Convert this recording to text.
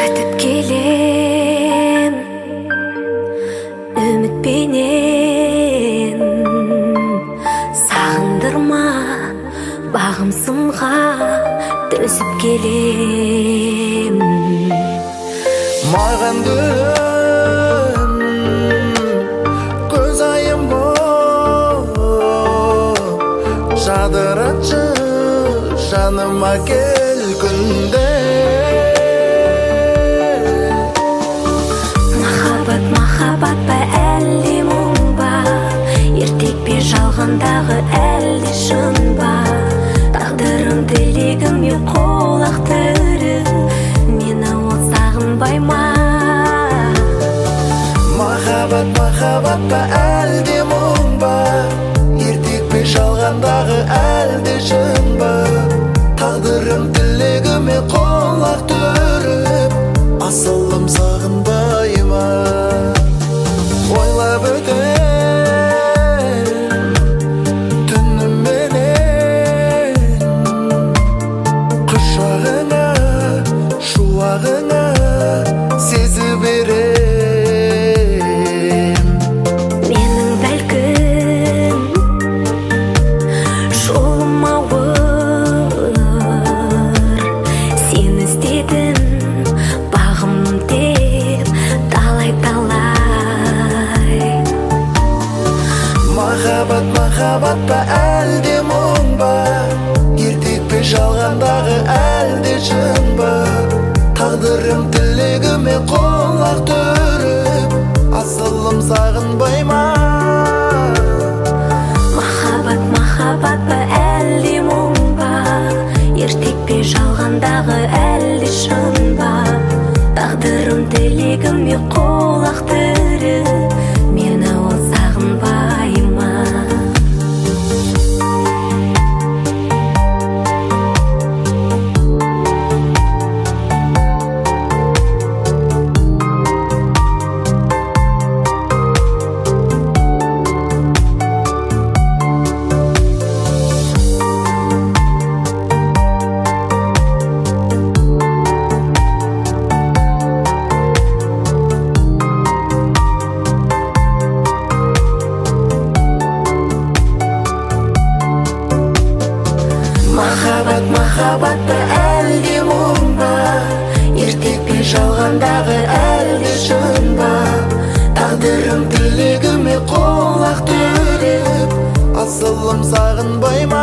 Күтіп келем үмітпенен, сағындырма, бағым сынға төзіп келем. Маған күн көзайым болып жадыратшы, жаныма кел күнде. Махаббат, махаббат па, әлде мұң ба? Ертек пе жалғандағы, әлде шын ба? Тағдырым тілегіме құлақ түріп, мені ол сағынбай ма? Махаббат, махаббат па, әлде мұң ба? Ертек пе жалғандағы, әлде шын ба? Тағдырым тілегіме құлақ түріп, асылым сағынбай ма? Ойлап өтем түніменен, құшағыңа, шуағыңа сезіп берем. Менің бәлкім жолым ауыр, сені іздедім бағым деп талай талай. Махаббат, махаббат па, әлде мұң ба? Ертек пе жалғандағы, әлде шын ба? Тағдырым тілегіме құлақ түріп, асылым сағынбай ма? Махаббат, махаббат па, әлде мұң ба? Ертек пе жалғандағы, әлде шын ба? Тағдырым тілегіме құлақ түріп, мені ол сағынбай ма? Махаббат, махаббат па, әлде мұң ба? Ертек пе жалғандағы, әлде шын ба? Тағдырым тілегіме құлақ түріп, асылым сағынбай ма?